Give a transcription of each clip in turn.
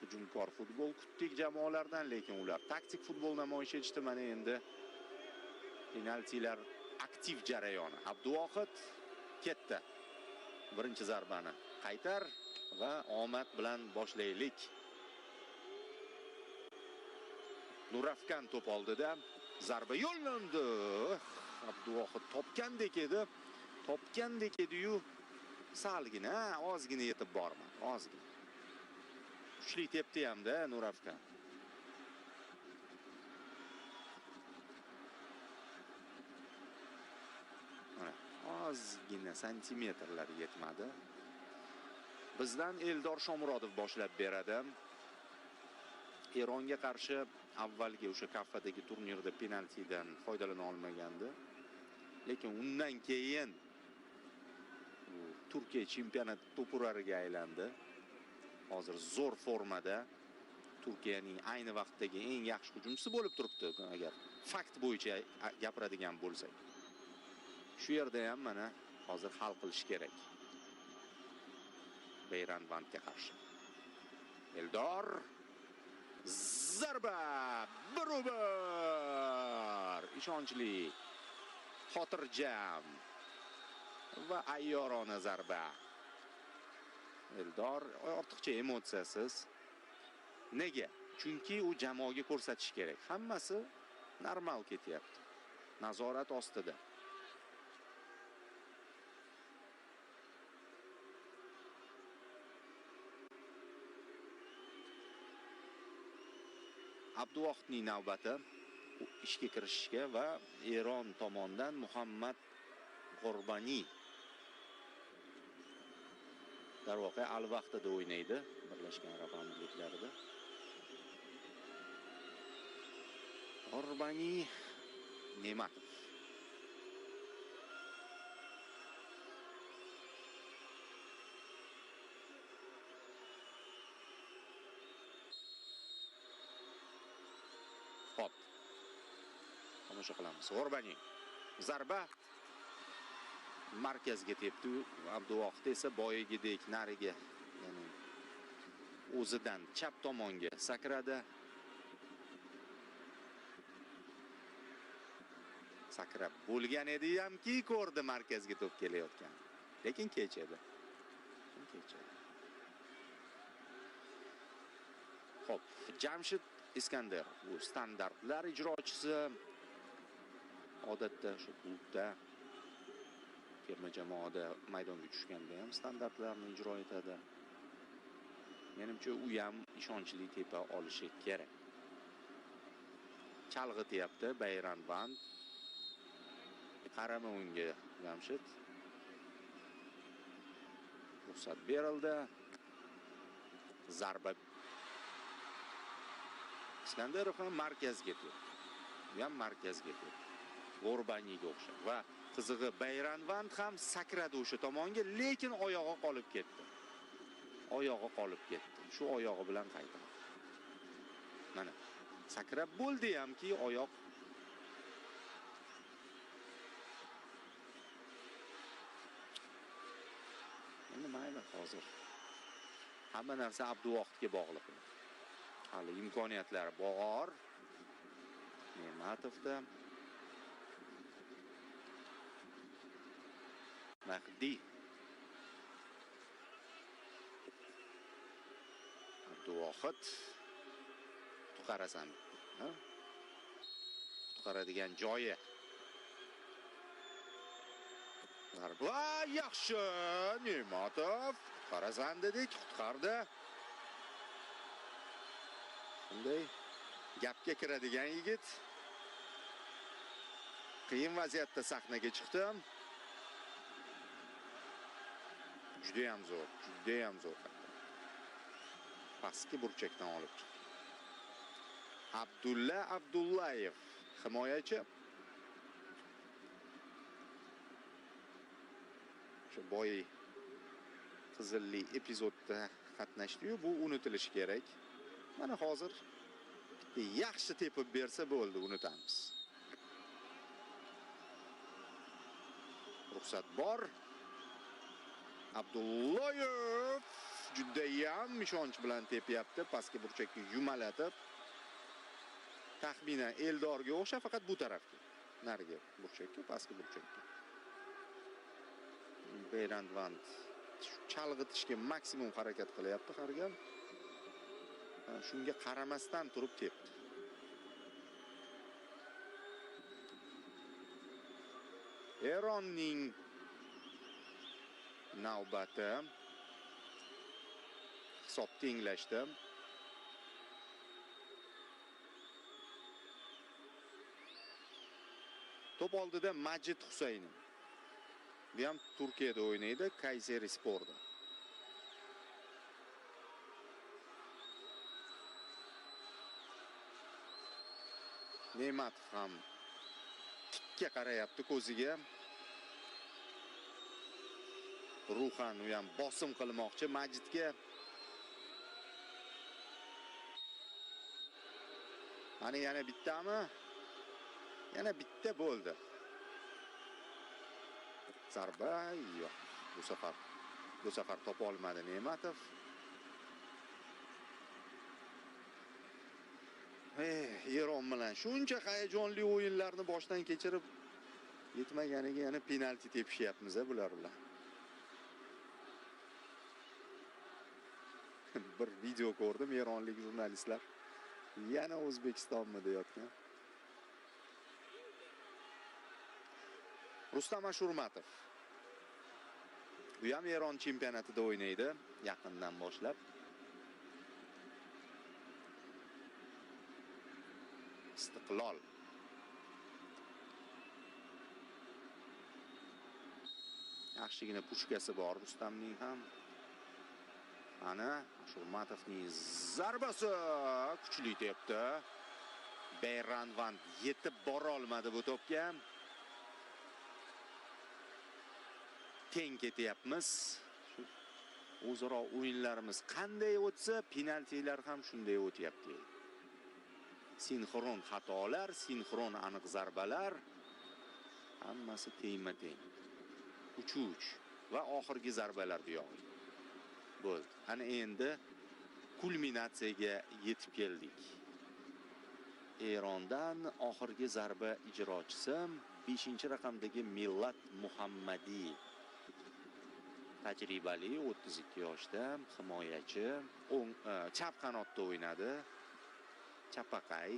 Hujumkor futbol kutdik jamoalardan, lekin ular taktik futbol namoyish etishdi. Mana endi penaltilar aktiv jarayoni. Abduvohid ketdi. Birinchi zarbani qaytar va omad bilan boshlaylik. Nurafkan to'p oldida zarba yo'llandi. Abduvohid topgandek edi. Topgandek edi-yu, salgina, ozgina yetib bormadi, ozgina. Kuchli tepdi hamda Nurafkan. Mana ozgina santimetrlar yetmadi. Bizdan Eldor Shomurodov boshlab beradi. Eronga qarshi avvalgi o'sha Kaffadagi turnirda penaltidan foydalana olmagandi. Lekin undan keyin Turkiya chempionati to'purariga aylandi. Hozir zo'r formada Turkiyaning ayni vaqtdagi eng yaxshi hujumchisi bo'lib turibdi, agar fakt bo'yicha gapiradigan bo'lsak. Shu yerda ham mana hozir hal qilish kerak. Beyranvandga qarshi. Eldor zarba 1-1. Ishonchli, xotirjam va ayyorona zarba. Eldor ortiqcha emotsiyasiz. Nega? Chunki u jamoaga ko'rsatish kerak. Hammasi normal ketyapti. Nazorat ostida. Abduvohidning navbati ishga kirishishga va Eron tomonidan Muhammad G'urbani. Darvoqe Al-Vaqtida o'ynaydi, Birlashgan Arab Amirliklarida. G'urbani Ne'matov. Hop. Tomosha qilamiz. G'urbani zarba markazga tepdi. Abduvohid esa boyagidek nariga, ya'ni o'zidan chap tomonga sakradi. Sakrab bo'lgan edi hamki, ko'rdi markazga to'p kelayotgan. Lekin kech edi. Kech edi. Xo'p, Jamshid Iskandar bu standartlar ijrochisi. Odatda shu klubda terma jamoada maydonga tushganda ham standartlarni ijro etadi. Menimcha u ham ishonchli tepa olishi kerak. Chalg'ityapti Bayranvand. Qarama unga Jamshid. Ruxsat berildi. Zarba. Iskandarov ham markazga tepdi. U ham markazga tepdi. G'urbaniga o'xshab va qizig'i Bayranvand ham sakradi o'sha tomonga, lekin oyog'i qolib ketdi. Oyog'i qolib ketdi. Shu oyog'i bilan qaytdi. Mana sakrab bo'ldi hamki oyoq endi mayli, hozir hamma narsa Abduvohidga bog'liq. Hali imkoniyatlar bor. Ne'matovda Mahdi. Abduvohid qutqarasan, ha? Qutqaradigan joyi. Zarba yaxshi, Ne'matov qutqarasan dedik, qutqardi. Shunday gapga kiradigan yigit. Qiyin vaziyatda sahnaga chiqdi. Juda ham zo'r, juda ham zo'r. Pastki burchakdan olib chiqdi. Abdulla Abdullayev himoyachi. Shu boy qizilli epizodda qatnashdi-yu, bu unutilishi kerak. Mana hozir bitta yaxshi tepib bersa bo'ldi, unutamiz. Ruxsat bor. Abdullayev Judayam ishonch bilan tepyapti, pastki burchakka yumalatib. Taxminan Eldorga o'xshab, faqat bu tarafga. Narigi burchakka, pastki burchakka. Beyranvand chalg'itishga maksimum harakat qilyapti har gal. Shunga qaramasdan turib tepdi. Eronning navbati. Hisob tenglashdi. To'p oldida Majid Husaynov. Bu ham Turkiyada o'ynaydi, Kayserisporda. Ne'matov ham tikka qarayapti ko'ziga. Ruhan u ham bosim qilmoqchi Majidga. Mana yana bittami? Yana bitta bo'ldi. Zarba yo'q. Bu safar topa olmadi Ne'matov. Eron bilan shuncha hayajonli o'yinlarni boshdan kechirib yetmaganiga yana penalti tepishyapmiz bular bilan. Bir video ko'rdim, eronlik jurnalistlar yana O'zbekistonmi deyotgan. Rustam Ashurmatov. U ham Eron chempionatida o'ynaydi yaqindan boshlab. Istiqlol. Yaxshigina puchkasi bor Rustamning ham. Ana Ashurmatovning zarbasi kuchli tepdi. Beyranvand yetib bora olmadi bu to'pga. Teng ketyapmiz. O'zaro o'yinlarimiz qanday o'tsa, penaltilar ham shunday o'tyapti. Sinxron xatolar, sinxron aniq zarbalar, hammasi tengma-teng. 3-3 va oxirgi zarbalar buyog'i. Bo'ldi. Ana endi kulminatsiyaga yetib keldik. Erondan oxirgi zarba ijrochisi 5-raqamdagi Millat Muhammadi. Tajribali, 32 yoshda, himoyachi, o'ng chap qanotda o'ynadi. Chapaqay.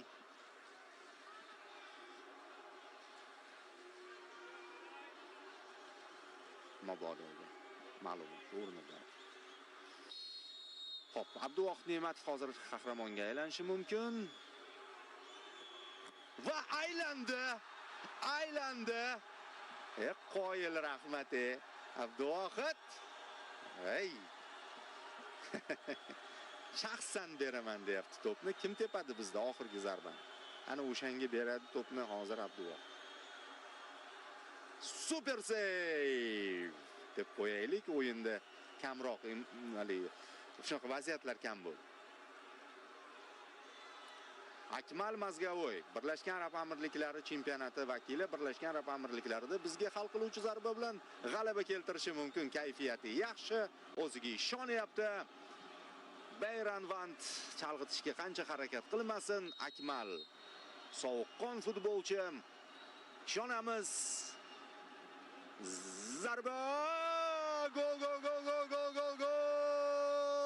Mabodoga ma'lumot o'rnida. Xo'p, Abduvohid Ne'matov hozir qahramonga aylanishi mumkin. Va aylandi. Aylandi. Qoyil rahmat, Abduvohid. Ey. Shaxsan beraman deyapti to'pni. Kim tepadi bizda oxirgi zarbani? Ana o'shanga beradi to'pni hozir Abduvohid. Super save deb qo'yaylik. O'yinda kamroq haligi shunaqa vaziyatlar kam bo'ldi. Akmal Mazgavoy, Birlashgan Arab Amirliklari chempionati vakili, Birlashgan Arab Amirliklarida bizga hal qiluvchi zarba bilan g'alaba keltirishi mumkin. Kayfiyati yaxshi, o'ziga ishonyapti. Beyranvand chalg'itishga qancha harakat qilmasin, Akmal sovuqqon futbolchi. Ishonamiz. Zarba! Gol, gol, gol, gol, gol, gol, gol!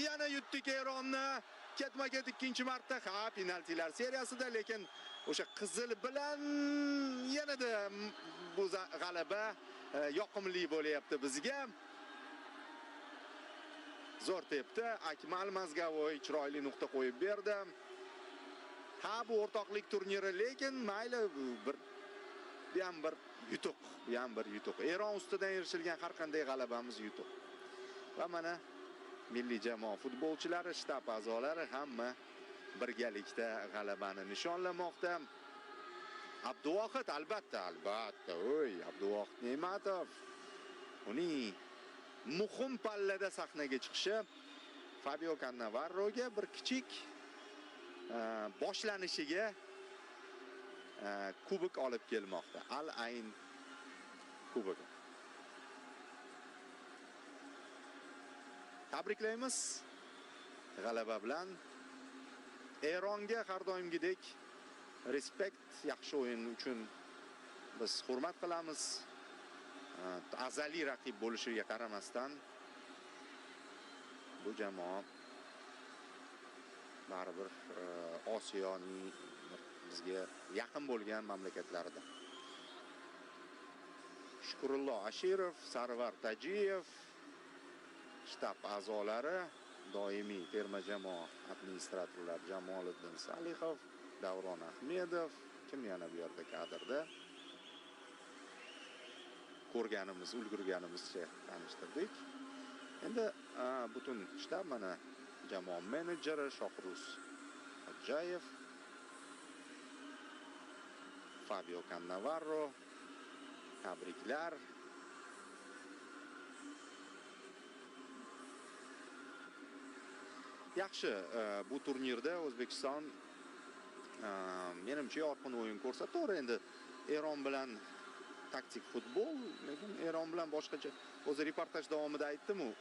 Yana yutdik Eronni. Ketma-ket ikkinchi marta, ha, penaltilar seriyasida, lekin o'sha qizil bilan yanada bu g'alaba yoqimli bo'lyapti bizga. Zo'r tepdi Akmal Mazgavoy, chiroyli nuqta qo'yib berdi. Ha, bu o'rtoqlik turniri, lekin mayli, bir bu ham bir yutuq, bu ham bir yutuq. Eron ustidan erishilgan har qanday g'alabamiz yutuq. Va mana milliy jamoa futbolchilari, shtab a'zolari hamma birgalikda g'alabani nishonlamoqda. Abduvohid albatta, albatta, oy, Abduvohid Ne'matov uning muhim pallada sahnaga chiqishi Fabio Cannavaroga bir kichik boshlanishiga kubok olib kelmoqda. Al Ain kubogi. Tabriklaymiz g'alaba bilan. Eronga har doimgidek respekt, yaxshi o'yin uchun biz hurmat qilamiz. Azaliy raqib bo'lishiga qaramasdan bu jamoa baribir Osiyoning bizga yaqin bo'lgan mamlakatlarida. Shukrullo Ashirov, Sarvar Tajiyev, shtab a'zolari, doimiy terma jamoa administratorlar Jamoliddin Salihov, Davron Ahmedov, kim yana bu yerda kadrda ko'rganimiz, ulgurganimizcha tanishtirdik. Endi butun shtab mana jamoa menejeri Shohruz Hojayev, Fabio Cannavaro, tabriklar. Yaxshi, bu turnirda O'zbekiston menimcha yorqin o'yin ko'rsatdi. To'g'ri, endi Eron bilan taktik futbol, lekin Eron bilan boshqacha. O'zi reportaj davomida aytdim-u,